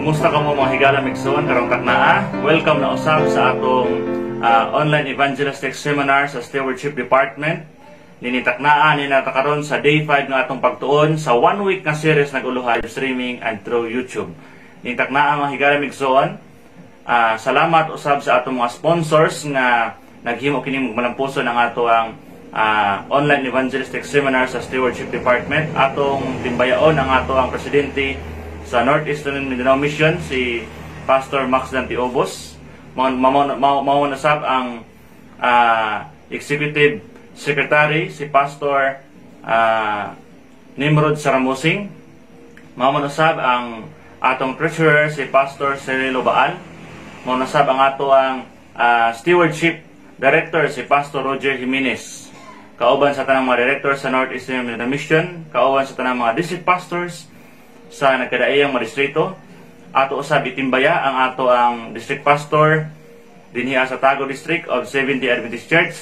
Kumusta kamo, mga higala migsuon, karong taknaa? Welcome na usab sa atong online evangelistic seminar sa Stewardship Department. Nini taknaa ni nata karon sa day 5 nga atong pagtuon sa one week nga series naguluhay streaming and through YouTube. Nini taknaa, mga higala migsuon. Salamat usab sa atong mga sponsors nga naghimo kini malampuson ang ato ang online evangelistic seminar sa Stewardship Department. Atong timbayaon ang ato ang presidente sa Northeastern Mindanao Mission, si Pastor Max Dante Obos. Mao na sab ang Executive Secretary, si Pastor Nimrod Saramusing. Mao na sab ang atong Treasurer, si Pastor Cirilo Baal. Mao na sab ang ato ang Stewardship Director, si Pastor Roger Jimenez. Kauban sa tanang mga director sa Northeastern Mindanao Mission, kauban sa tanang mga district pastors sa nagkadaiyang mga distrito. Ato usab itimbaya ang ato ang district pastor dinhi sa Tago District of Seventh-day Adventist Church,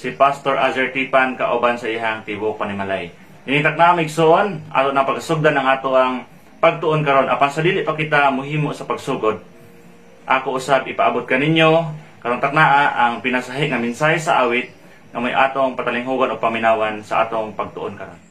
si Pastor Azer Tipan, kauban sa iyang tibuok panimalay. Initak na migsuon, ato na pagsugdan ang ato ang pagtuon karon. Apan sa dili pa kita muhimo sa pagsugod, ako usab ipaabot kaninyo karong taknaa ang pinasahi nga mensahe sa awit nga may atong patalinghugan o paminawan sa atong pagtuon karon.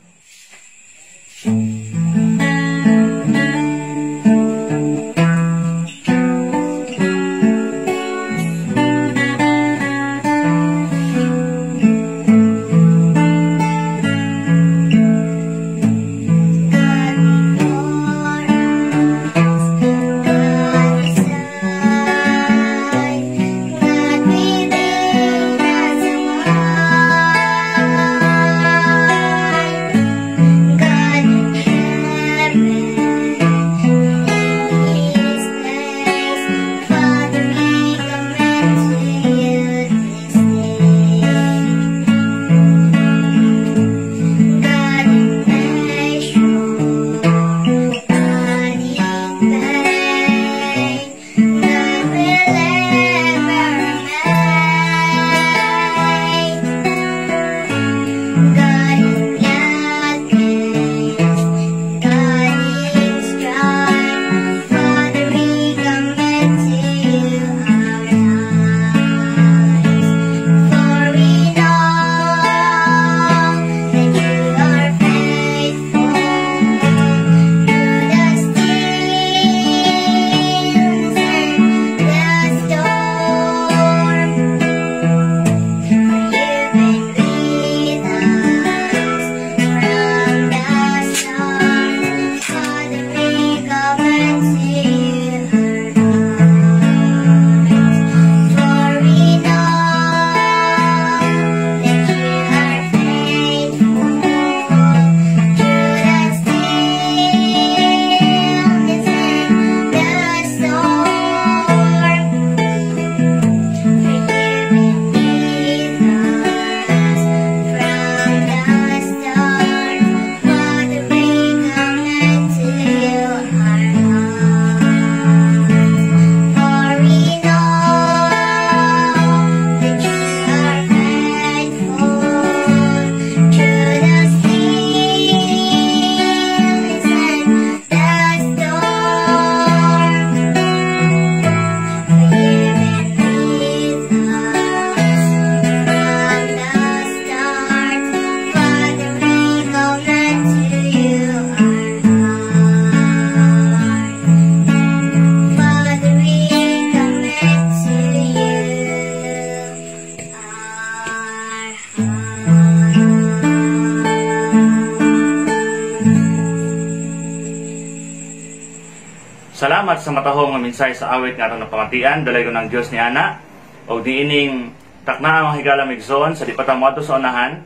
Salamat sa matahong nga mensahe sa awit nga atong napamatian, dalay ko ng Dios ni Ana. Og niining takna ang higala migsoon sa di pa ta moadto sa unahan,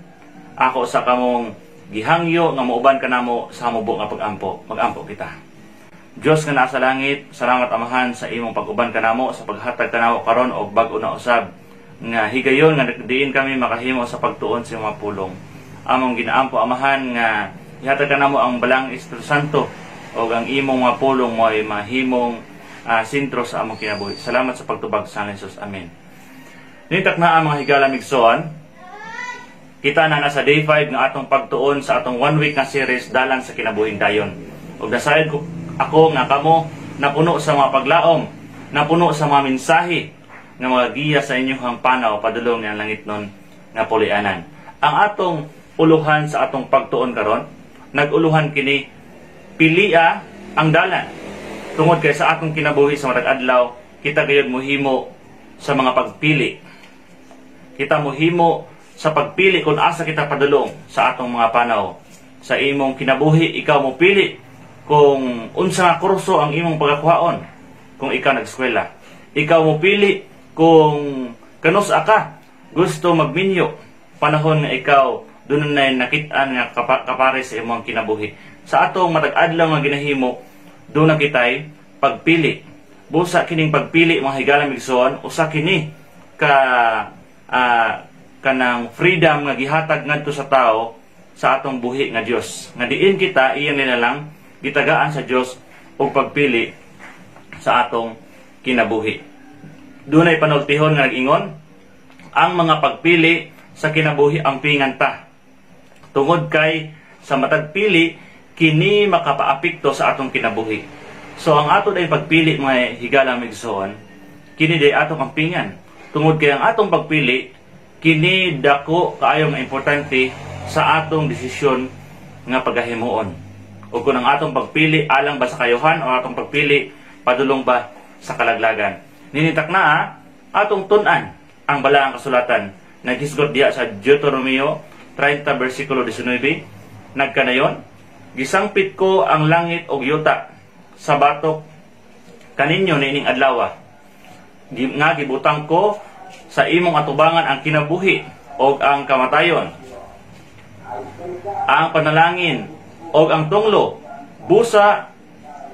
ako sa kamong gihangyo nga mouban kanamo sa mubo nga pagampo. Magampo kita. Dios nga naa sa langit, salamat Amahan sa imong pag-uban kanamo, sa paghatag kanamo karon og bag-o na usab nga higayon nga diin kami makahimo sa pagtuon sa imong pulong. Among ginaampo, Amahan, nga ihatag kanamo ang Balang Espiritu Santo o ang imong mga pulong mo ay mahimong sentro sa among kinabuhi. Salamat sa pagtubag sa Jesus. Amen. Nitak na ang mga higala migsoon. Kita na nasa day 5 nga atong pagtuon sa atong one week nga series dalan sa kinabuhing dayon. Og nasayod ko ako nga kamo Napuno sa mga paglaom, napuno sa mga mensahe nga mga giya sa inyong panaw padulong niyang langit nun nga pulianan. Ang atong uluhan sa atong pagtuon karon, nag-uluhan kini, "Pilia ang dalan." Tungod kay sa atong kinabuhi sa matag adlaw, kita gayud mohimo sa mga pagpili. Kita mohimo sa pagpili kung asa kita padulong sa atong mga panaw. Sa imong kinabuhi, ikaw mo pili kung unsa nga kurso ang imong pagakuhaon kung ikaw nag-eskwela. Ikaw mo pili kung kanus-a ka gusto magminyo panahon nga ikaw dunay nakit-an nga kapare sa imong kinabuhi. Sa atong matag adlaw nga ginahimo, duna kitay pagpili. Busa kining pagpili, mga higalang igsoon, usa kini ka kanang freedom nga gihatag ngadto sa tao sa atong buhi nga Dios. Nga diin kita iyang nilalang gitagaan sa Dios og pagpili sa atong kinabuhi. Dunay panultihon nga nag-ingon, "Ang mga pagpili sa kinabuhi ang pingan ta." Tungod kay sa matag pili, kini makapaapekto sa atong kinabuhi. So ang ato day pagpili, mga higalang igsoon, kini day atong ampingan. Tungod kay ang atong pagpili, kini dako kaayo nga importante sa atong desisyon nga pagahimuon. O kung ang atong pagpili alang ba sa kayuhan o atong pagpili padulong ba sa kalaglagan. Ninitak na atong tun-an ang balaang kasulatan. Naghisgot diha sa Deuteronomio 30 versikulo 19, nagkanayon, "Gisangpit ko ang langit ug yuta sa batok kaninyo niining adlaw nga gibutang ko sa imong atubangan ang kinabuhi ug ang kamatayon, ang panalangin ug ang tunglo. Busa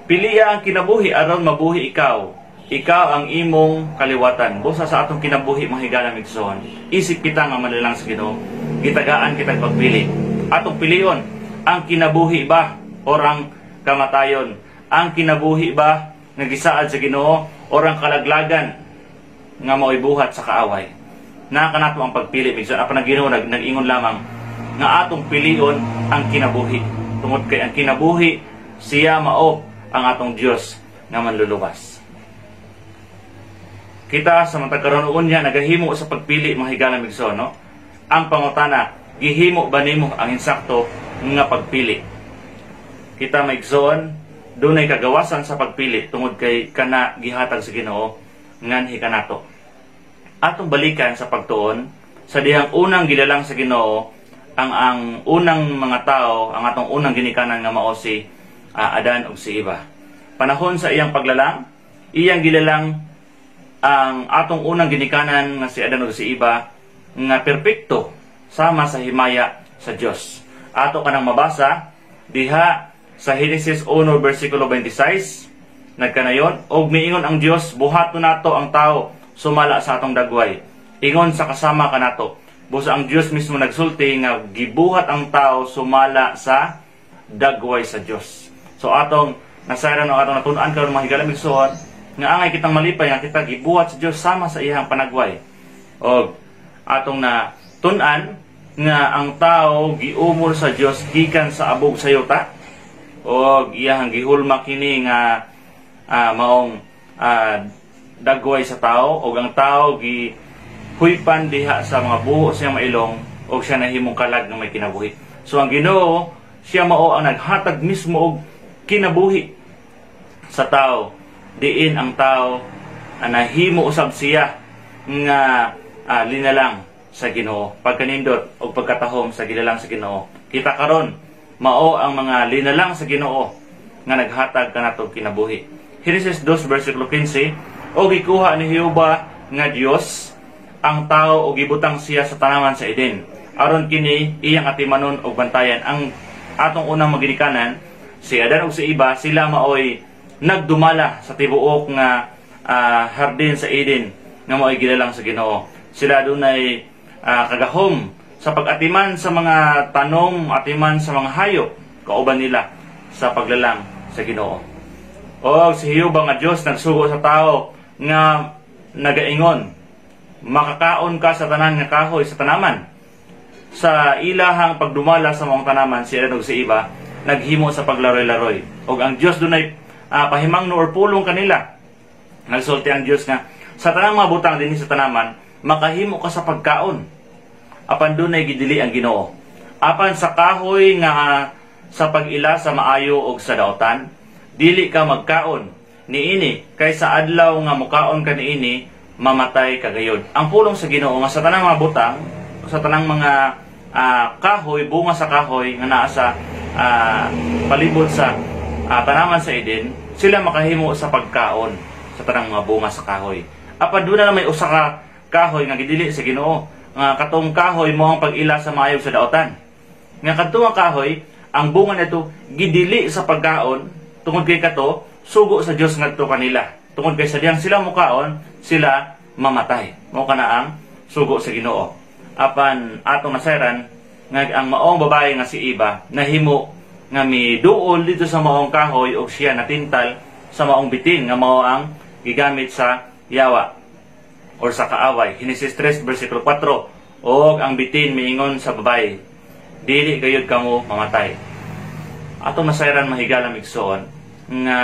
pilia ang kinabuhi aron mabuhi ikaw, ikaw ang imong kaliwatan." Busa sa atong kinabuhi, mga higalang igsoon, isip kita nga manlalang sa Ginoo, gitagaan kitang pagpili. Atong pilion ang kinabuhi ba or ang kamatayon? Ang kinabuhi ba nga gisaad sa Ginoo or ang kalaglagan nga mao'y buhat sa kaaway? Naa kanato ang pagpili, igsoon. Apan ang Ginoo nag-ingon lamang nga atong pilion ang kinabuhi. Tungod kay ang kinabuhi, siya mao ang atong Dios nga manluluwas. Kita sa matag karon unya nagahimo sa pagpili, mga higalang igsoon, no? Ang pangutana, gihimo ba nimo ang insakto nga pagpili? Kita, maigsoon, dunay kagawasan sa pagpili tungod kay kana gihatag sa Ginoo nganhi kanato. Atong balikan sa pagtuon sa dihang unang gilalang sa Ginoo ang unang mga tao, ang atong unang ginikanan nga mao si Adan ug si Eva. Panahon sa iyang paglalang, iyang gilalang ang atong unang ginikanan nga si Adan ug si Eva nga perpekto sama sa himaya sa Dios. Ato kanang mabasa diha sa Genesis 1 versikulo 26, nagkanayon, "Og miingon ang Dios, buhaton nato ang tao sumala sa atong dagway, ingon sa kasama kanato." Busa ang Dios mismo nagsulti nga gibuhat ang tao sumala sa dagway sa Dios. So atong nasayran o atong natun-an karon, mga higalang igsoon, nga angay kitang malipay nga kita gibuhat sa Dios sama sa iyang panagway. Og atong na tun-an nga ang tao giumol sa Dios gikan sa abog sa yuta og iyang gihulma kini nga maong dagway sa tao, og ang tao gi huypan diha sa mga buho sa iyang mailong og siya nahimong kalag nga may kinabuhi. So ang Ginoo siya mao ang naghatag mismo og kinabuhi sa tao, diin ang tao nahimo usab siya nga linalang sa Ginoo. Pagkanindot og pagkatahom sa gilalang sa Ginoo. Kita karon mao ang mga linalang sa Ginoo nga naghatag kanato kinabuhi. Genesis 2 versikulo 15, "Og gikuha ni Jehova nga Dios ang tao og gibutang siya sa tanaman sa Eden aron kini iyang atimanon og bantayan." Ang atong unang maginikanan, si Adan ug si Eva, sila maoy nagdumala sa tibuok nga hardin sa Eden nga maoy gilalang sa Ginoo. Sila dunay kagahom sa pag-atiman sa mga tanom, atiman sa mga hayop, kauban nila sa paglalang sa Ginoo. O si Jehova nga Dios nagsugo sa tao nga nagaingon, "Makakaon ka sa tanan nga kahoy sa tanaman." Sa ilahang pagdumala sa maong tanaman, si Adan ug si Eva naghimo sa paglaroy-laroy. Og ang Dios dunay pahimangno or pulong kanila. Nagsulti ang Dios nga sa tanang mga butang dinhi sa tanaman makahimo ka sa pagkaon. Apan dunay gidili ang Ginoo. Apan sa kahoy nga sa pag-ila sa maayo og sa daotan, dili ka magkaon niini, kay sa adlaw nga mukaon ka niini, mamatay ka gayod. Ang pulong sa Ginoo nga sa tanang mga butang, sa tanang mga kahoy, bunga sa kahoy nga naa sa palibot sa tanaman sa Eden, sila makahimo sa pagkaon sa tanang mga bunga sa kahoy. Apan duna na may usa ka kahoy nga gidili sa Ginoo, nga katong kahoy mo ang pag-ila sa maayo sa daotan. Nga kadto nga kahoy, ang bunga nito gidili sa pagkaon tungod kay kato sugo sa Dios ngadto kanila. Tungod kay sa diyang sila mukaon, sila mamatay. Mao kana ang sugo sa Ginoo. Apan atong nasayran nga ang maong babae nga si Eva nahimo nga miduol dito sa maong kahoy og siya natintal sa maong bitin nga mao ang gigamit sa yawa or sa kaaway. Henesis 3 versikulo 4, og ang bitin miingon sa babae, "Dili gayud kamo mamatay." Atong nasayran, mahigala igsoon, nga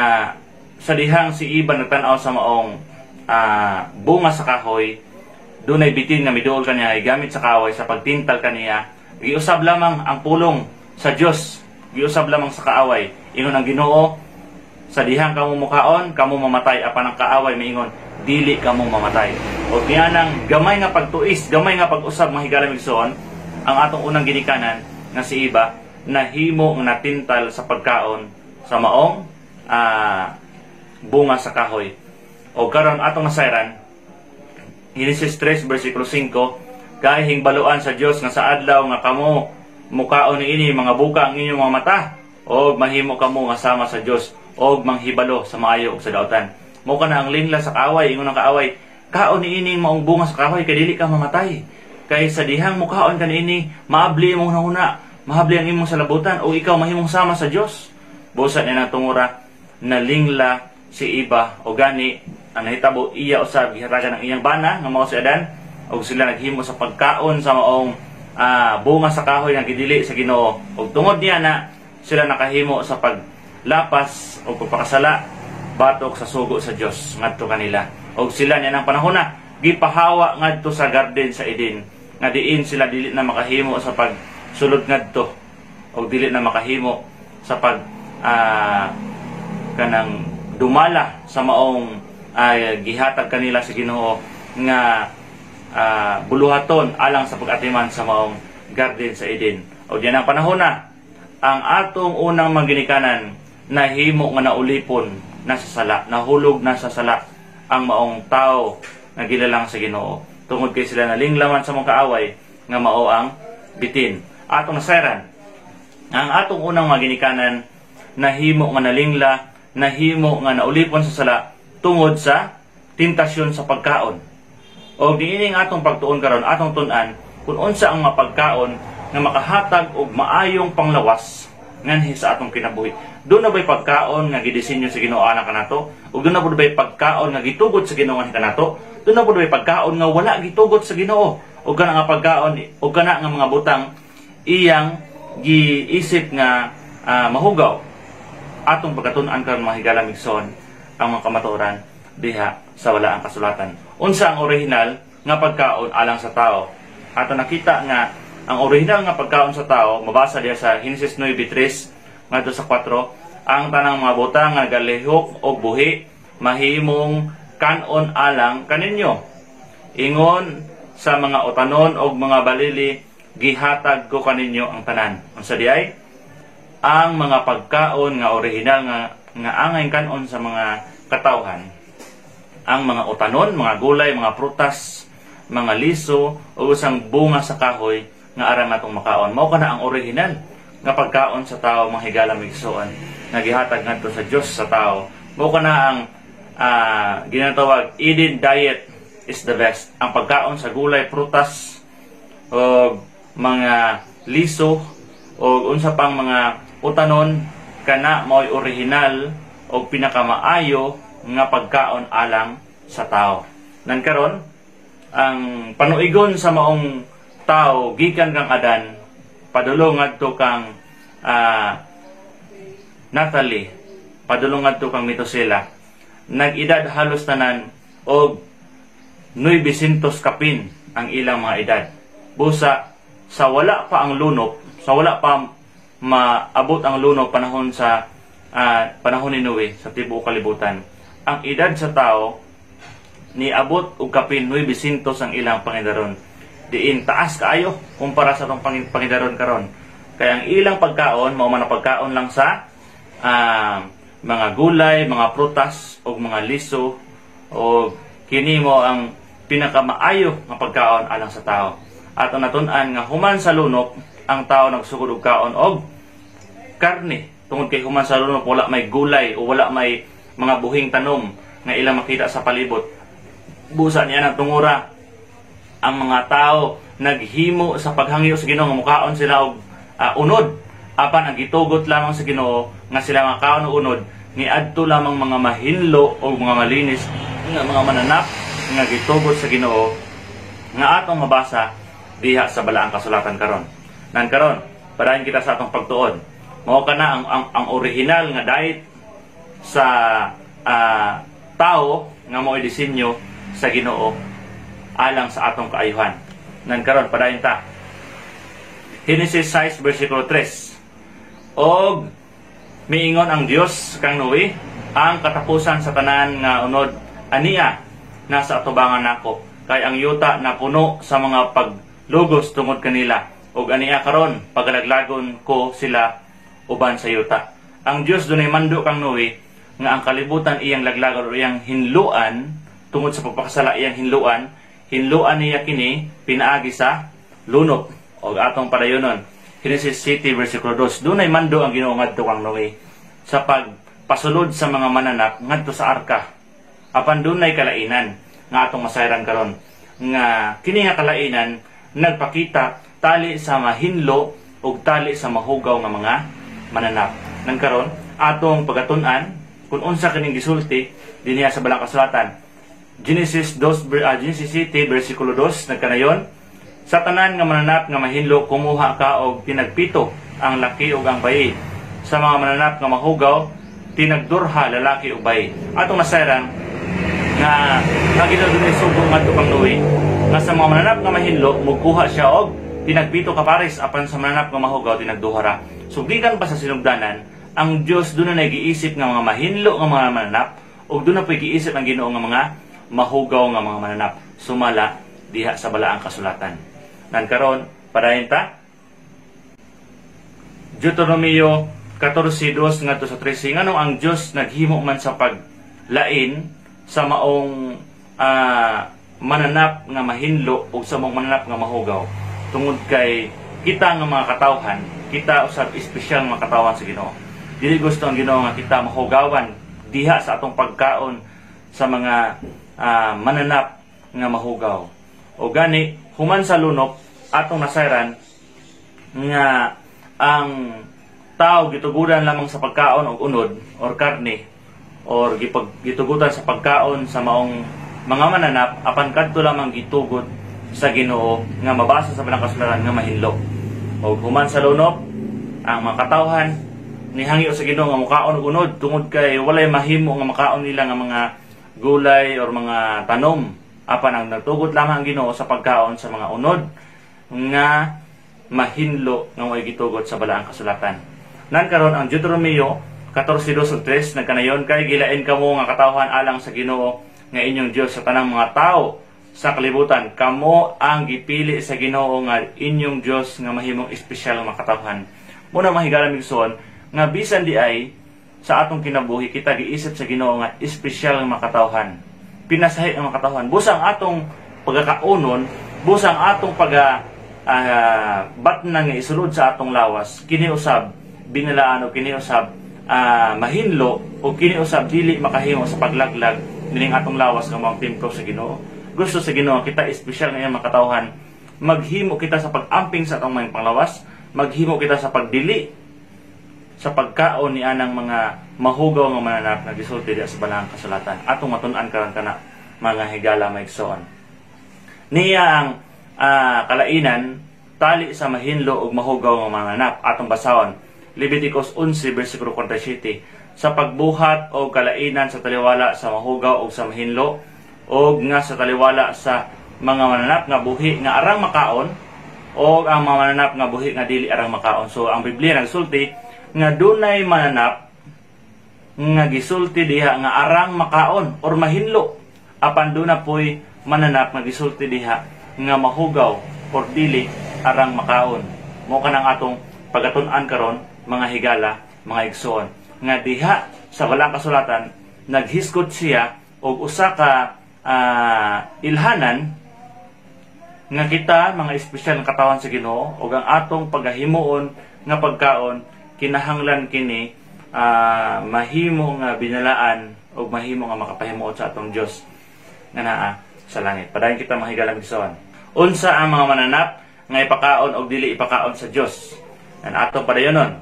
sa dihang si Eva nagtan-aw sa maong bunga sa kahoy, dunay bitin nga miduol kaniya gamit sa kaaway sa pagtintal kaniya. Giusab lamang ang pulong sa Dios, giusab lamang sa kaaway. Ingon ang Ginoo, "Sa dihang kamo mukaon, kamo mamatay." Apan ang kaaway miingon, "Dili kamo mamatay." O nang gamay nga pagtuis, gamay nga pag-usab, mahigala igsoon, ang atong unang ginikanan nga si Eva nahimo nga natintal sa pagkaon sa maong bunga sa kahoy. O karon atong nasayran, Genesis 3 versikulo 5, kay hingbaluan sa Dios nga sa adlaw nga kamo mukaon niini, mga buka ang inyong mga mata og mahimo kamo nga sama sa Dios og manghibalo sa maayo ug sa daotan. Mao kana ang lingla sa kaaway. Ingon ang kaaway, "Kaon niini maong bunga sa kahoy kay dili ka mamatay. Kay sa dihang mukaon ka niini, maabli imong hunahuna, mahabli ang imong salabutan o ikaw mahimong sama sa Dios." Busa niya nang tungura nalingla si Eva, o gani ang nahitabo, iya usab gihatagan ang iyang bana nga mao si Adan og sila naghimo sa pagkaon sa maong bunga sa kahoy nga gidili sa Ginoo. Og tungod niya na sila nakahimo sa paglapas o pagpakasala batok sa sugo sa Dios ngadto kanila. Og sila niya nang panahon na gipahawa ngadto sa garden sa Eden, nga diin sila dili na makahimo sa pagsulod ngadto og dili na makahimo sa pag kanang dumala sa maong gihatag kanila sa Ginoo nga buluhaton alang sa pag-atiman sa maong garden sa Eden. O diyan ang panahon na ang atong unang maginikanan nahimo nga naulipon na sa sala, nahulog na sa sala ang maong tao nga gilalang sa Ginoo. Tungod kay sila nalinglaman sa mga kaaway nga mao ang bitin. Atong nasayran, ang atong unang maginikanan nahimo nga nalingla, nahimo nga naulipon sa sala tungod sa tentasyon sa pagkaon. O niining atong pagtuon karon, atong tun-an kung unsa ang mga pagkaon nga makahatag og maayong panglawas nganhi sa atong kinabuhi. Duna ba'y pagkaon nga gidisenyo sa Ginoo alang kanato? Ug duna pud ba'y pagkaon nga gitugot sa Ginoo nganhi kanato? Duna pud ba'y pagkaon nga wala gitugot sa Ginoo? Ug kana nga pagkaon ug kana nga mga butang iyang giisip nga mahugaw? Atong pagkatun-an karon, mga higala igsoon, ang mga kamatuoran diha sa Balaang Kasulatan. Unsa ang orihinal nga pagkaon alang sa tao? Ato nakita nga ang orihinal nga pagkaon sa tao mabasa diha sa Genesis 9:3 ngadto sa 4, ang tanang mga butang nga nagalihok og buhi mahimong kanon alang kaninyo. Ingon sa mga utanon og mga balili, gihatag ko kaninyo ang tanan. Unsa di ay ang mga pagkaon nga orihinal nga angay kanon sa mga katawhan? Ang mga utanon, mga gulay, mga prutas, mga liso o usang bunga sa kahoy nga aram natong makaon. Mao kana ang orihinal nga pagkaon sa tao, mga higala igsoon, nga gihatag ngadto sa Dios sa tao. Mao kana ang ginatawag Eden diet is the best. Ang pagkaon sa gulay, prutas o mga liso o unsa pang mga utanon, kana mao'y orihinal o pinakamaayo nga pagkaon alang sa tao. Nan karon ang panuigon sa maong tao gikan kang Adan padulong ngadto kang Natalie. padulong ngadto kang Metusela, nag-edad halos tanan og 900 kapin ang ilang mga edad. Busa sa wala pa ang lunop, sa wala pa maabot ang lunop panahon sa panahon ni Noe sa tibuok kalibutan, ang edad sa tao niabot og kapin 900 ang ilang pangidaron. Diin taas kaayo kumpara sa atong pangidaron karon. Kay ang ilang pagkaon mao man ang pagkaon lang sa mga gulay, mga prutas ug mga liso, o kini mo ang pinakamaayo nga pagkaon alang sa tao. Ato natun-an nga human sa lunop ang tao nagsugod og kaon og karne, tungod kay human sa lunop wala may gulay o wala may mga buhing tanom nga ilang makita sa palibot. Busa niya ng tungura ang mga tao naghimo sa paghangyo sa Ginoo nga mukaon sila og unod, apan ang gitugot lamang sa Ginoo nga sila makaon og unod niadto lamang mga mahinlo o mga malinis nga mga mananap nga gitugot sa Ginoo nga atong mabasa diha sa balaang kasulatan karon. Nan karon, padayon kita sa atong pagtuon. Mao kana ang original nga diet sa tao nga mo'y disenyo sa Ginoo alang sa atong kaayuhan. Nan karon, padayon ta. Genesis 6 versikulo 3. Og miingon ang Dios kang Noe, ang katapusan sa tanan nga unod ania nasa atubangan nako, kay ang yuta napuno sa mga paglugos tungod kanila, ug ania karon pagalaglagon ko sila uban sa yuta. Ang Dios dunay mando kang Noe nga ang kalibutan iyang laglagon o iyang hinluan tungod sa pagpakasala, iyang hinluan, hinluan niya kini pinaagi sa lunop. Og atong padayonon, Genesis 7 versikulo 2, dunay mando ang Ginoo ngadto kang Noe sa pagpasulod sa mga mananap ngadto sa arka. Apan dunay kalainan nga atong masayran karon, nga kini nga kalainan nagpakita tali sa mahinlo ug tali sa mahugaw nga mga mananap. Nang karon atong pagatun-an kung unsa kining gisulti dinhiya sa balang kasulatan. Genesis 2 Genesis 7 versikulo 2 nagkanayon, sa tanan nga mananap nga mahinlo kumuha ka og tinagpito, ang laki ug ang bayi. Sa mga mananap nga mahugaw, tinagdurha, lalaki ug bayi. Atong masayran nga nga Ginoo dunay sugo ngadto kang Noe nga sa mga mananap nga mahinlo mukuha siya og tinagpito ka pares, apan sa mananap nga mahugaw tinagduha ra. So gikan pa sa sinugdanan, ang Dios doon na nagiisip nga mga mahinlo nga mga mananap, ug doon na po'y giisip ang Ginoo nga mga mahugaw nga mga mananap sumala diha sa balaang kasulatan. Nan karon padayon ta. Deuteronomio 14:2 ngadto sa 13, nganong ang Dios naghimo man sa paglain sa maong mananap nga mahinlo ug sa maong mananap nga mahugaw? Tungod kay kita nga mga katawhan, kita usab espesyal nga mga katawhan sa Ginoo. Dili gusto ang Ginoo nga kita mahugawan diha sa atong pagkaon sa mga mananap nga mahugaw. O gani human sa lunop atong nasayran nga ang tao gitugutan lamang sa pagkaon og unod or karne, or gitugutan sa pagkaon sa maong mga mananap, apan kadto lamang gitugot sa Ginoo nga mabasa sa balang kasulatan nga mahinlo. Og human sa lunop, ang mga katawhan nihangyo sa Ginoo nga mukaon og unod tungod kay walay mahimo nga makaon nila nga mga gulay or mga tanom, apan ang nagtugot lamang ang Ginoo sa pagkaon sa mga unod nga mahinlo nga way gitugot sa balaang kasulatan. Nan karon ang Deuteronomio 14:2-3 nagkanayon, kay gilain kamo nga katawhan alang sa Ginoo nga inyong Dios sa tanang mga tao sa kalibutan. Kamo ang gipili sa Ginoo nga inyong Dios nga mahimong espesyal nga mga katawhan. Muna mahigala migsuon nga bisan di ay sa atong kinabuhi kita giisip sa Ginoo nga espesyal nga mga katawhan. Pinasahi ang mga katawhan. Busang atong pagkakaunon, busang atong pag batna nga isulod sa atong lawas, kini usab binilaan o kini usab mahinlo o kini usab dili makahimo sa paglaglag nining atong lawas nga mga templo sa Ginoo. Gusto sa Ginoo kita espesyal nga mga katawhan, maghimo kita sa pag-amping sa atong mga panglawas, maghimo kita sa pagdili sa pagkaon ni anang mga mahugaw nga mananap nga gisulti diha sa balaang kasulatan. Atong matun-an karon kana mga higala maigsoon. Niya ang kalainan tali sa mahinlo ug mahugaw nga mananap. Atong basahon Leviticus 11 versikulo 47. sa pagbuhat o kalainan sa taliwala sa mahugaw o sa mahinlo o nga sa taliwala sa mga mananap nga buhi nga arang makaon o ang mga mananap nga buhi nga dili arang makaon. So ang Biblia nagsulti nga dunay mananap nga gisulti diha nga arang makaon or mahinlo, apan duna poy mananap nga gisulti diha nga mahugaw or dili arang makaon. Mo kanang atong pagatun-an karon, mga higala, mga igsoon, nga diha sa balang kasulatan naghisgot siya og usa ka ilhanan nga kita mga espesyal nga katawan sa Ginoo ug ang atong paghimuon nga pagkaon kinahanglan kini mahimo nga binalaan ug mahimo nga makapahimuot sa atong Dios nga naa sa langit. Padayon kita, mga higala, igsoon. Unsa ang mga mananap nga ipakaon og dili ipakaon sa Dios? An atong padayonon.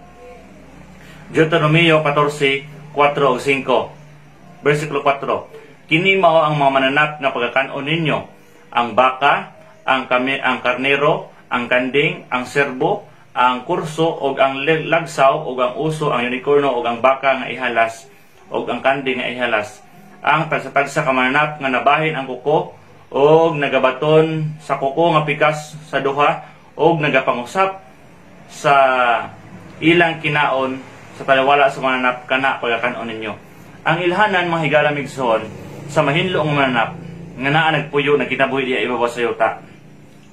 Deuteronomio 14, 4 ug 5. Versikulo 4. Kini mao ang mga mananap nga pagkakan-on ninyo: ang baka, ang karnero, ang kanding, ang serbo, ang kurso ug ang lagsaw ug ang uso, ang unicorno ug ang baka nga ihalas ug ang kanding nga ihalas. Ang tagsa-tagsa ka mananap nga nabahin ang kuko og nagabaton sa kuko nga pikas sa duha og nagapangusap sa ilang kinaon sa taliwala sa mananap, kana pagkakan-on ninyo. Ang ilhanan, mga higala, igsoon, sa mahinlo nga mananap nga naa nagpuyo, nagkinabuhi diha ibabaw sa yuta.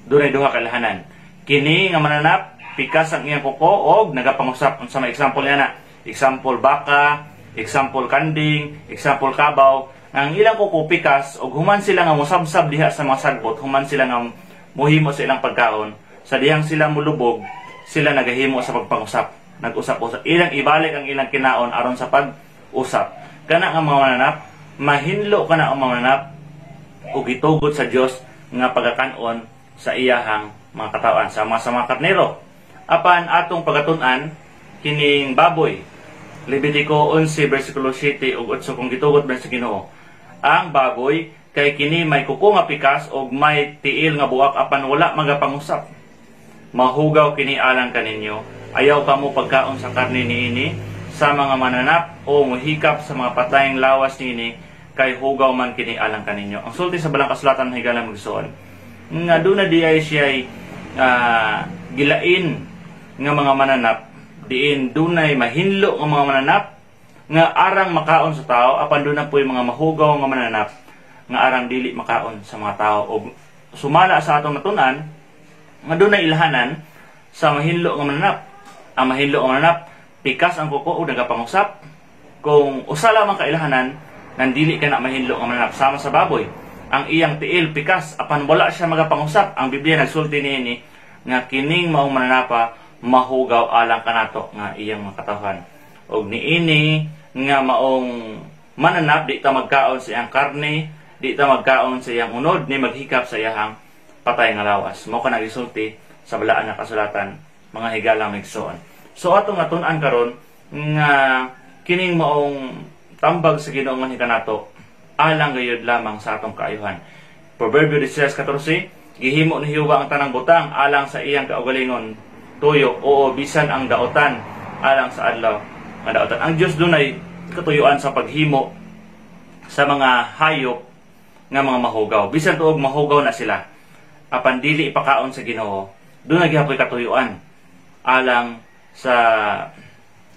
Dunay duha ka ilhanan. Kini nga mananap, pikas ang iyang kuko og nagapangusap. Unsa may example niya na? Example baka, example kanding, example kabaw. Ang ilang kuko pikas og human sila nga mosabsab diha sa mga sagbot, human sila nga muhimo sa ilang pagkaon, sa dihang sila mulubog, sila nagahimo sa pagpangusap, nag-usap-usap. Ilang ibalik ang ilang kinaon aron sa pag-usap. Kana nga mga mananap, mahinlo kana ang mga mananap ug gitugot sa Dios nga pagkakan-on sa iyahang mga katawan, sama sa mga karnero. Apan atong pagatun-an kining baboy. Levitico 11 versikulo 7 ug 8, kung gitugot ba sa Ginoo ang baboy, kay kini may kuko nga pikas ug may tiil nga buak apan wala magapangusap. Mahugaw kini alang kaninyo. Ayaw kamo pagkaon sa karne niini sa mga mananap o muhikap sa mga patayng lawas niini, kay hugaw man kini alang kaninyo. Ang sulti sa balang kasulatan, higala, magsuon, nga doon na di ay siya gilain nga mga mananap, diin dunay mahinlo nga mga mananap nga arang makaon sa tao, apan doon na po'y mga mahugaw nga mananap nga arang dili makaon sa mga tao. Og sumala sa atong natunan nga dunay ilhanan sa mahinlo nga mananap. Ang mahinlo nga mananap, pikas ang kuko o nagapangusap. Kung usa lamang ka ilhanan, nandili ka na mahinlo nga mananap. Sama sa baboy, ang iyang tiil pikas apan wala siya magapangusap. Ang Biblia nagsulti niini nga kining maong mananapa mahugaw alang kanato nga iyang mga katawhan. Og niini nga maong mananap, di ta magkaon sa iyang karne, di ta magkaon sa iyang unod, ni maghikap sa iyang patay nga lawas. Mao ka nagisulti sa balaan nga kasulatan, mga higalang igsoon. So atong natun-an karon nga kining maong tambag sa Ginoo nga kanato alang gayud lamang sa atong kaayuhan. Proverbio 16:14, gihimo ni Jehova ang tanang butang alang sa iyang kaugalingon tuyo, oo, bisan ang daotan alang sa adlaw nga daotan. Ang Dios dunay katuyuan sa paghimo sa mga hayop nga mga mahugaw. Bisan tuog mahugaw na sila, apan dili ipakaon sa Ginoo, dunay gihapoy katuyuan alang sa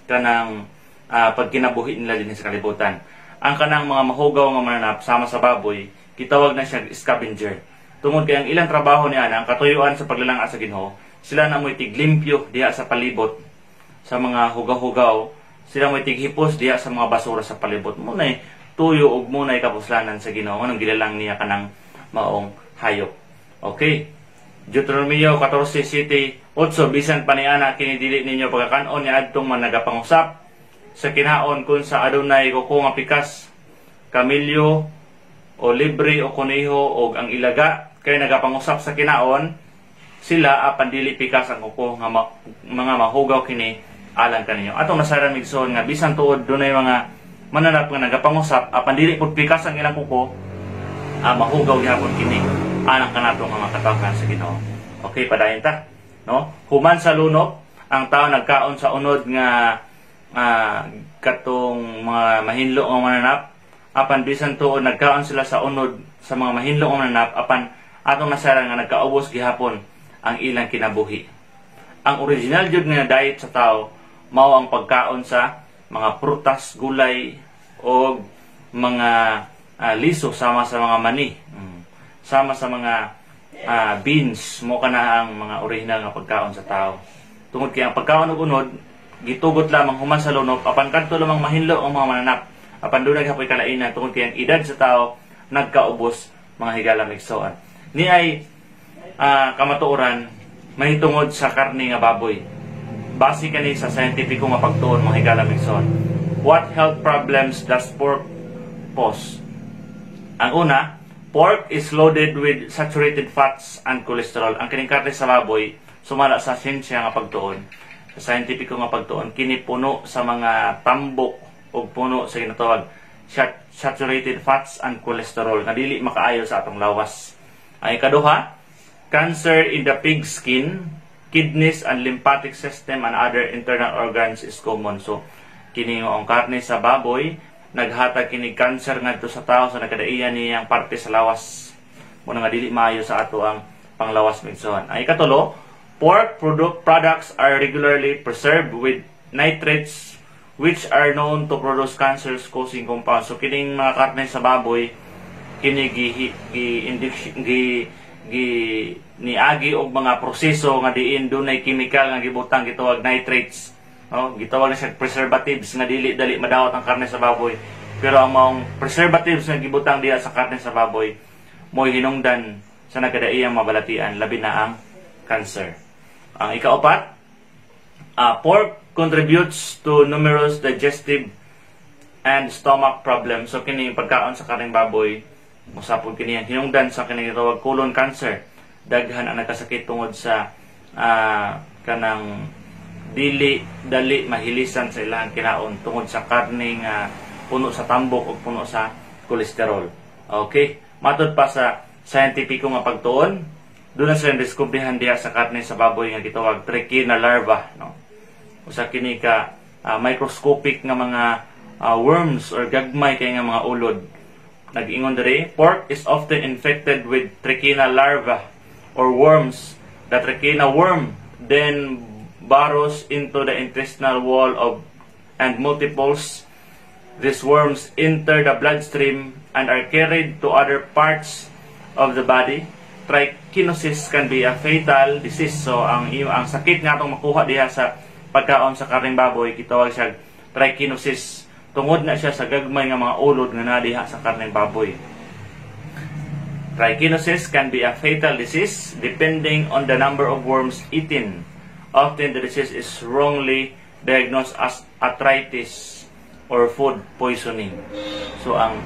kanang pagkinabuhi nila dinhi sa kalibutan. Ang kanang mga mahugaw nga mananap sama sa baboy, gitawag na siya scavenger. Tungod kay ang ilang trabaho niya, ang katuyuan sa paglalanga sa Ginoo, sila na mo'y tiglimpyo diha sa palibot sa mga hugaw-hugaw, sila mo'y tighipos diha sa mga basura sa palibot. Munay tuyo ug munay kapuslanan sa Ginoo nganong gilalang niya kanang maong hayop. Okay. Deuteronomio 14:7-8, bisan pa niana kini dili ninyo pagkakan-on ni adtong man nagapangusap sa kinaon kun sa adunay kuko nga pikas, kamilyo o libre o kuneho og ang ilaga, kay nagapangusap sa kinaon sila apan dili pikas ang kuko nga mga mahugaw kini alang kaninyo. Atong nasaran, igsoon, nga bisan tuod dunay mga mananap nga nagapangusap apan dili pud pikas ang ilang kuko, mahugaw gihapon kini alang kanato nga mga katawhan sa Ginoo. Okay, padayon ta, no? Human sa lunop, ang tao nagkaon sa unod nga katong mga mahinlo nga mananap, apan bisan tuod nagkaon sila sa unod sa mga mahinlo nga mananap, apan atong nasaran nga nagkaubos gihapon ang ilang kinabuhi. Ang original jud nga diet sa tao mao ang pagkaon sa mga prutas, gulay o mga liso sama sa mga mani, sama sa mga beans mo kana ang mga original nga pagkaon sa tao. Tungod kay ang pagkaon og unod gitugot lamang human sa lunok, apan kadto lamang mahinlo ang mga mananap, apan dunay hapoy kalainan tungod kay ang edad sa tao nagkaubos, mga higala igsoon. Ni ay kamatuoran mahitungod sa karne nga baboy. Base kani sa scientific nga pagtuon, mga higala igsoon. What health problems does pork pose? Ang una, pork is loaded with saturated fats and cholesterol. Ang kining karne sa baboy, sumala sa siyensya nga pagtuon, sa scientific nga pagtuon, kini puno sa mga tambok o puno sa ginatawag saturated fats and cholesterol nga dili makaayo sa atong lawas. Ang ikaduha, cancer in the pig skin, kidneys and lymphatic system and other internal organs is common. So, kini ang karne sa baboy, naghatag kini cancer ngadto sa tao sa nagkadaiyan niyang parte sa lawas. Muna nga dili maayo sa ato ang panglawas, minsan. Ang ikatulo, pork products are regularly preserved with nitrates, which are known to produce cancers causing compounds. So kining mga karne sa baboy kini gi gi gi, gi niagi og mga proseso nga diin dunay chemical nga gibutang gitawag nitrates. No, gitawag na siya preservatives nga dili dali madawat ang karne sa baboy. Pero ang maong preservatives nga gibutang diha sa karne sa baboy mo'y hinungdan sa nagkadaiyang mabalatian, labi na ang cancer. Ang ikaapat, pork contributes to numerous digestive and stomach problems. So kini pagkaon sa karneng baboy, mosapod kini ang hinungdan sa kini gitawag colon cancer. Daghan ang nagkasakit tungod sa kanang dili dali mahilisan sa ilang kinaon tungod sa karne nga puno sa tambok o puno sa kolesterol. Okay, matod pa sa scientific nga pagtuon, doon na sila diskubrihan diha sa karne sa baboy nga gitawag trichina larva, no? Usa kini ka microscopic nga mga worms or gagmay kay nga mga ulod. Nag-ingon diri, pork is often infected with trichina larva or worms. The trichina worm then burrows into the intestinal wall of and multiples. These worms enter the bloodstream and are carried to other parts of the body. Trichinosis can be a fatal disease. So ang sakit nga atong makuha diha sa pagkaon sa karneng baboy gitawag siya trichinosis. Tungod na siya sa gagmay nga mga ulod nga naa diha sa karneng baboy. Trichinosis can be a fatal disease depending on the number of worms eaten. Often the disease is wrongly diagnosed as arthritis or food poisoning. So ang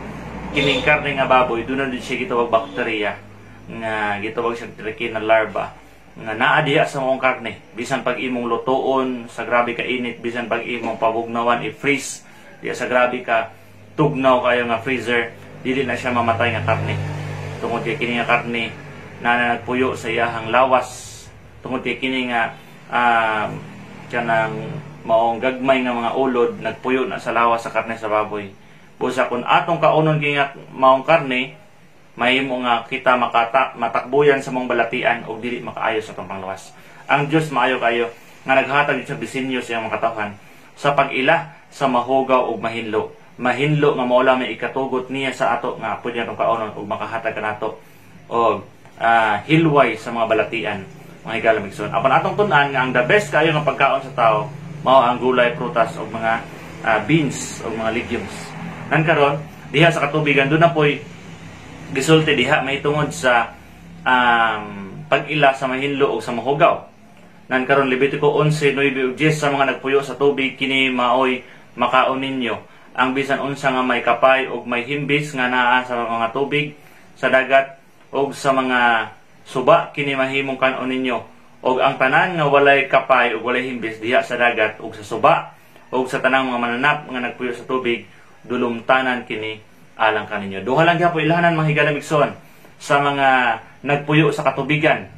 kining karne nga baboy, doon na din siya gitawag bakterya nga gitawag siya trichina larva nga naa diha sa maong karne. Bisan pag imong lutoon sa grabe ka init, bisan pag imong pabugnawan, i-freeze diha sa grabe ka tugnaw kayo nga freezer, dili na siya mamatay nga karne tungod kay kini nga karne na nagpuyo sa iyahang lawas, tungod kay kini nga kanang maong gagmay nga mga ulod nagpuyo na sa lawas sa karne sa baboy. Busa kung atong kaunon kini nga maong karne, mahimo nga kita makata matakbuyan sa mong balatian og dili makaayo sa atong panglawas. Ang Dios maayo kayo nga naghatag sa disenyo sa iyang mga katawhan sa pag-ila sa mahugaw ug mahinlo. Mahinlo nga mao may ikatugot niya sa ato nga pwede natong kaunon ug makahatag kanato og hilway sa mga balatian, mga higala igsoon. Apan atong tun-an nga ang the best kayo nga pagkaon sa tao mao ang gulay, prutas ug mga beans ug mga legumes. Nan karon diha sa katubigan, doon na po'y gisulti diha may tungod sa pag-ila sa mahinlo o sa mahugaw. Nan karon Levitico 11:9 ug 10, sa mga nagpuyo sa tubig kini maoy makaon ninyo: ang bisan unsa nga may kapay ug may himbis nga naa sa mga tubig sa dagat ug sa mga suba, kini mahimong kan-on ninyo, ug ang tanan nga walay kapay ug walay himbis diha sa dagat ug sa suba ug sa tanang mga mananap nga nagpuyo sa tubig, dulumtanan kini alang kaninyo. Duha lang gyapon ilahanan, mga higala igsoon, sa mga nagpuyo sa katubigan.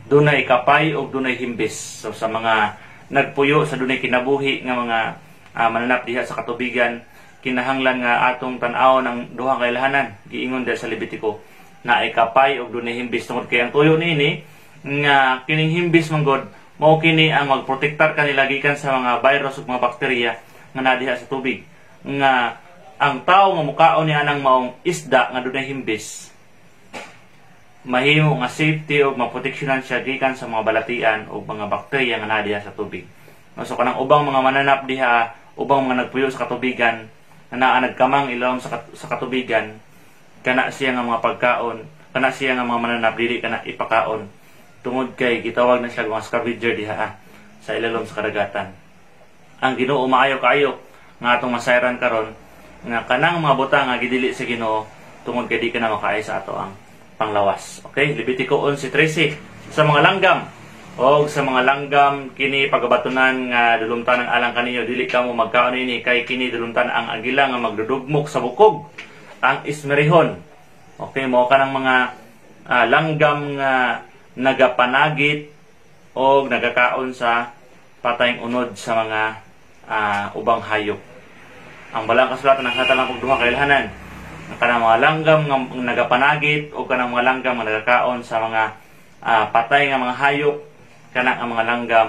Dunay kapay ug dunay himbis. So sa mga nagpuyo sa dunay kinabuhi nga mga mananap diha sa katubigan, kinahanglan nga atong tan-awon ang duha ka ilhanan. Giingon diha sa Levitico na ikapay og dunay himbis, tungod kay ang tuyo niini nga kining himbis manggod mao kini ang magprotektar kanila gikan sa mga virus ug mga bakterya nga naa diha sa tubig, nga ang tawo nga mukaon niya anang maong isda nga dunay himbis, mahimo nga safety ug maproteksyonan siya gikan sa mga balatian o mga bakterya nga naa diha sa tubig. No, so kanang ubang mga mananap diha, ubang mga nagpuyo sa katubigan nga naa nagkamang ilawom sa katubigan, kana siya nga mga pagkaon, kana siya nga mga mananap, dili kana ipakaon tungod kay gitawag na siya mga scavenger diha sa ilalom sa kadagatan. Ang Ginoo maayo kaayo nga atong masayran karon nga kanang mga butang nga gidili sa Ginoo tungod kay di ka na makaay sa ato ang panglawas. Okay, Levitico 11:13. Sa mga langgam, og sa mga langgam kini pagabatunan nga dulumtan ang alang kaninyo, dili kamo magkaon ini kay kini dulumtan ang agila nga magdudugmok sa bukog, ang ismerihon. Okay, mao kanang mga langgam nga nagapanagit o nagakaon sa patayng unod sa mga ubang hayop. Ang balang kasulatan ang lang og duha ka ilhanan, ang kanang mga langgam nga nagapanagit o kanang mga langgam nga nagakaon sa mga patay nga mga hayop, kana ang mga langgam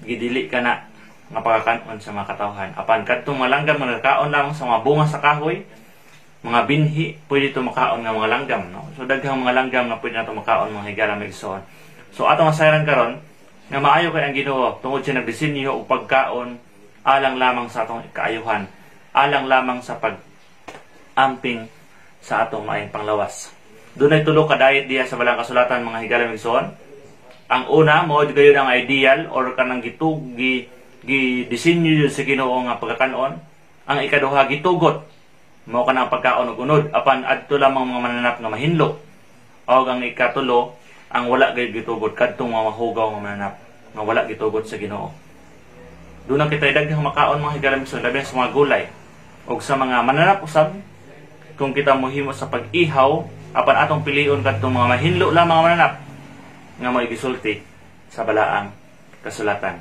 gidili kana nga pagkakan-on sa mga katawhan. Apan kadtong mga langgam nga nagakaon lamang sa mga bunga sa kahoy, mga binhi, pwede ito makaon nga mga langgam, no? So daghang mga langgam nga pwede nato makaon, mga higala mga igsoon. So atong masayran karon nga maayo kay ang Ginoo tungod siya nagdisenyo og pagkaon alang lamang sa atong kaayuhan, alang lamang sa pag-amping sa atong maayong panglawas. Dunay tulo ka diet diha sa balang kasulatan, mga higala mga igsoon. Ang una, mao gayud ang ideal or kanang gitug gi gi disenyo sa Ginoo nga pagkakanon. Ang ikaduha, gitugot, mao kanang pagkaon og unod apan adto lamang mga mananap nga mahinlo. Og ang ikatulo, ang wala gayud gitugot, kadtong mga mahugaw nga mananap nga wala gitugot sa Ginoo. Doon na kita daghang makaon, mga higala mga igsoon, labi sa mga gulay og sa mga mananap usab kung kita mohimo sa pag-ihaw, apan atong pilion kadtong mga mahinlo lamang mga mananap nga may gisulti sa balaang kasulatan.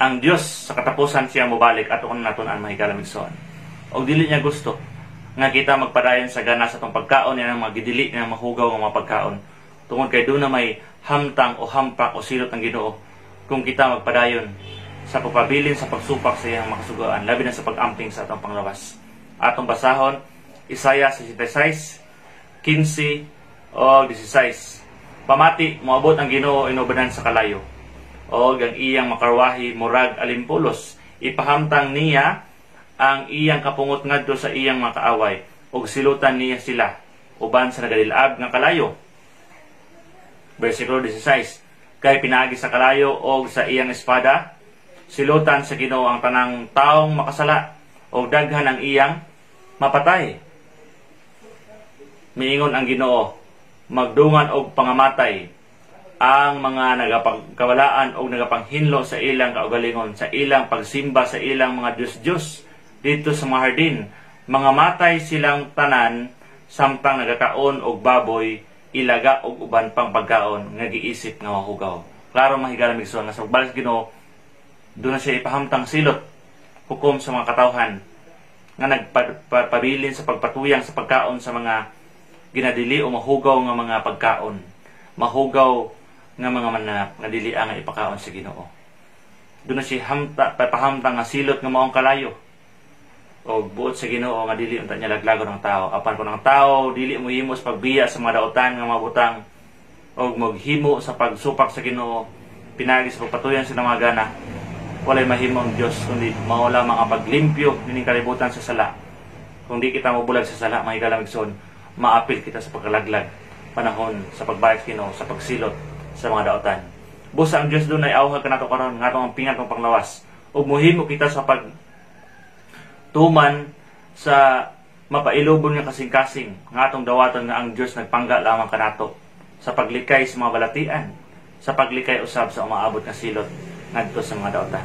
Ang Dios sa katapusan siya mobalik ato kung natun-an, mga higala mga igsoon. Og dili niya gusto nga kita magpadayon sa gana sa atong pagkaon ang mga gidili nga mahugaw nga mga pagkaon, tungod kay doon na may hamtang o hampak o silot ang Ginoo kung kita magpadayon sa pagpabilin sa pagsupak sa iyang makasugaan, labi na sa pag-amping sa atong panglawas. Atong basahon Isaiah 66:15 o 16. Pamati, moabot ang Ginoo inubanan sa kalayo og ang iyang makarwahi murag alimpulos. Ipahamtang niya ang iyang kapungot ngadto sa iyang mga kaaway ug silutan niya sila uban sa nagadilab nga kalayo. Versikulo 16. Kay pinaagi sa kalayo og sa iyang espada, silutan sa Ginoo ang tanang taong makasala og daghan ang iyang mapatay. Miingon ang Ginoo, magdungan og pangamatay ang mga nagapagkawalaan o nagapanghinlo sa ilang kaugalingon, sa ilang pagsimba sa ilang mga Diyos-Diyos dito sa mga hardin. Mga matay silang tanan samtang nagakaon og baboy, ilaga og uban pang pagkaon nga giisip nga mahugaw. Klaro, mga higala mga igsoon, nga sa pagbalik sa Ginoo, doon na siya ipahamtang silot, hukom sa mga katawhan nga nagpabilin sa pagpatuyang sa pagkaon sa mga ginadili o mahugaw nga mga pagkaon, mahugaw nga mga mananap nga dili ang ipakaon sa Ginoo. Doon na siya hamta, pahamtang nga silot nga maong kalayo. O buot sa Ginoo nga dili unta niya laglagon ang tao. Apan kung ang tao dili mo himo sa pagbiya sa mga daotan nga mga butang og maghimo sa pagsupak sa Ginoo pinagi sa pagpatuyan sa mga gana, walay mahimo ang Dios kundi mao lamang ang paglimpyo nining kalibutan sa sala. Kung di kita mobulag sa sala, mga higala mga igsoon, maapil kita sa pagkalaglag panahon sa pagbalik sa Ginoo sa pagsilot sa mga daotan. Busa ang Dios dunay awhag kanato karon nga atong ampingan atong panglawas ug mohimo kita sa pag tuman sa mapailubon nga kasing-kasing nga atong dawaton nga ang Dios nagpangga lamang kanato sa paglikay sa mga balatian, sa paglikay usab sa umaabot nga silot ngadto sa mga daotan.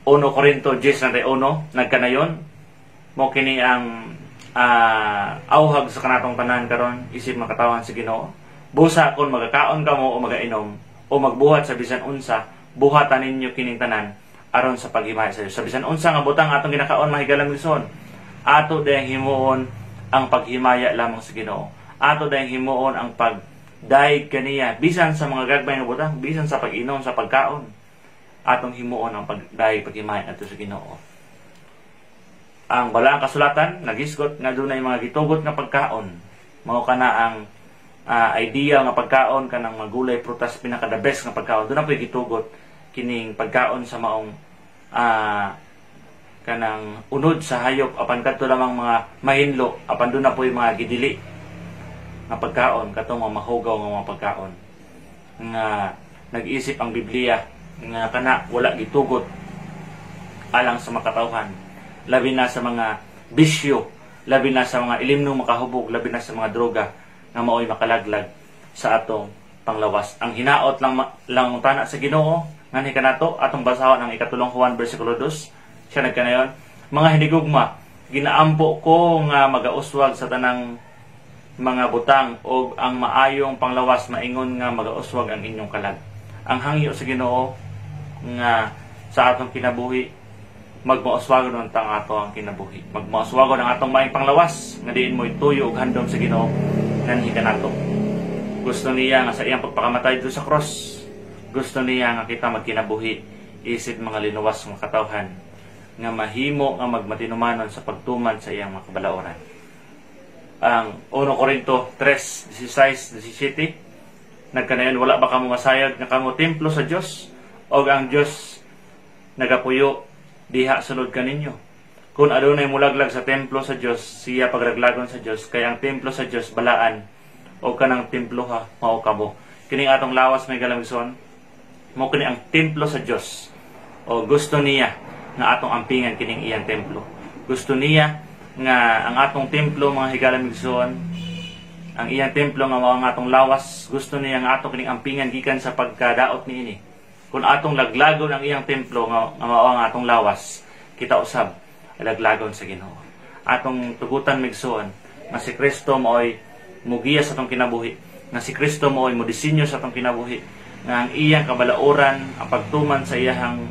1 Corinto 10:31, nagkanayon mo kini ang auhag sa kanatong tanan karon isip makatawan sa Ginoo. Busa kon magakaon kamo o magainom o magbuhat sa bisan unsa, buhatan ninyo kining tanan aron sa paghimaya sa Dios. Sa bisan unsa nga butang atong ginakaon, mga higalang igsoon, ato dayang himuon ang paghimaya lamang sa Ginoo. Ato dayang himuon ang pagdayeg kaniya bisan sa mga gagmay nga butang, bisan sa pag-inom, sa pagkaon. Atong himuon ang pagdayeg, paghimaya adto sa Ginoo. Ang balaang kasulatan nagisgot nga dunay mga gitugot nga pagkaon. Mao kana ang ideal nga pagkaon, kanang magulay, prutas, pinaka the best nga pagkaon. Doon na po'y gitugot kining pagkaon sa maong kanang unod sa hayop, apan kadto lamang mga mahinlo, apan doon na po'y mga gidili nga pagkaon, katong mga mahugaw nga mga pagkaon nga nag-isip ang Biblia nga kana wala gitugot alang sa makatawhan, labi na sa mga bisyo, labi na sa mga ilimnong makahubog, labi na sa mga droga nga maoy makalaglag sa atong panglawas. Ang hinaot lang lang tana sa Ginoo nganhi kanato, atong basahon ang ikatulong Juan versikulo 2. Siya nagkanayon, "Mga hinigugma, ginaampo ko nga magauswag sa tanang mga butang og ang maayong panglawas maingon nga magauswag ang inyong kalag." Ang hangyo sa Ginoo nga sa atong kinabuhi, magmauswagon ang tang ato ang kinabuhi. Magmauswagon ang atong maayong panglawas nga diin mo ituyo og handom sa Ginoo nganhi kanato. Gusto niya nga sa iyang pagpakamatay dito sa cross, gusto niya nga kita magkinabuhi isip mga linuwas nga katawhan nga mahimo nga magmatinumanon sa pagtuman sa iyang mga kabalaoran. Ang 1 Korinto 3:16, 17 nagkanayon, "Wala ba kamo masayod nga kamo templo sa Dios og ang Dios nagapuyo diha sulod kaninyo? Kung adunay mulaglag sa templo sa Dios, siya paglaglagon sa Dios, kay ang templo sa Dios balaan og kanang templo ha mao kamo." Kining atong lawas, mga higalang igsoon, mao kini ang templo sa Dios. O gusto niya nga atong ampingan kining iyang templo. Gusto niya nga ang atong templo, mga higalang igsoon, ang iyang templo nga mao ang atong lawas, gusto niya nga atong kining ampingan gikan sa pagkadaot niini. Kung atong laglagon ang iyang templo nga mao ang atong lawas, kita usab laglagon sa Ginoo. Atong tugutan, migsoon, nga si Kristo maoy mugiya sa atong kinabuhi, nga si Kristo maoy modisenyo sa atong kinabuhi, nga ang iyang kabalaoran, ang pagtuman sa iyang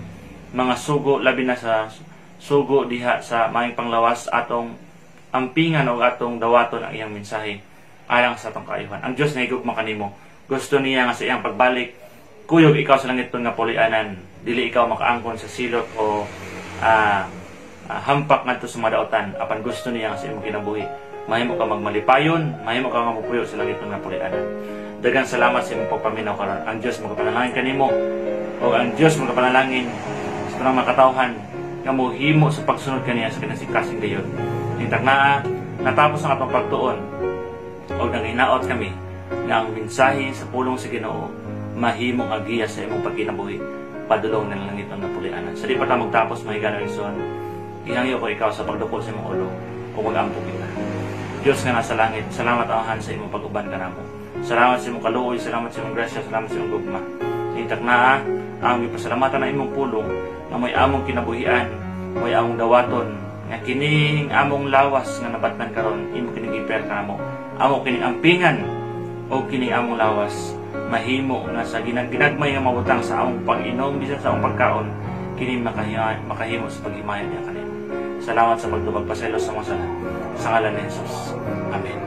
mga sugo, labi na sa sugo diha sa maayong panglawas, atong ampingan o atong dawaton ang iyang mensahe alang sa atong kaayuhan. Ang Dios nahigugma kanimo. Gusto niya nga sa iyang pagbalik, kuyog ikaw sa langiton nga puloy-anan, dili ikaw makaangkon sa silot o hampak ngadto sa madaotan, apan gusto niya nga sa imong kinabuhi mahimo ka magmalipayon, mahimo ka nga mopuyo sa langiton nga puloy-anan. Daghang salamat sa imong pagpaminaw karon. Ang Dios magapanalangin kanimo o ang Dios magapanalangin sa tanang mga katawhan nga mohimo sa pagsunod kaniya sa kinasikasing gayon. Intag naa natapos ang atong pagtuon og nanginaot kami nga ang mensahe sa pulong sa Ginoo mahimong agiya sa imong pagkinabuhi padulong ng langiton nga puloy-anan. Sa di pa ta magtapos, mga higalang igsoon, ihangyo ko ikaw sa pagdukol sa imong ulo o mag-ampo kita. Diyos nga nasa langit, salamat, Amahan, sa imong pag-uban kanamo. Salamat sa imong kaluoy, salamat sa imong grasya, salamat sa imong gugma. Intak naa, ang gipasalamatan na imong pulong nga may among kinabuhian, may among dawaton, nga kining among lawas nga nabatnan karon, imo kining giper kanamo. Amo kining ampingan o kining among lawas mahimo nga sa ginagmay nga mabutang sa among pag-inom bisan sa among pagkaon, kini makahimo sa paghimaya niya kanimo. Salamat sa pagtubag, pasaylo sa mga sala. Sa ngalan ni Jesus. Amen.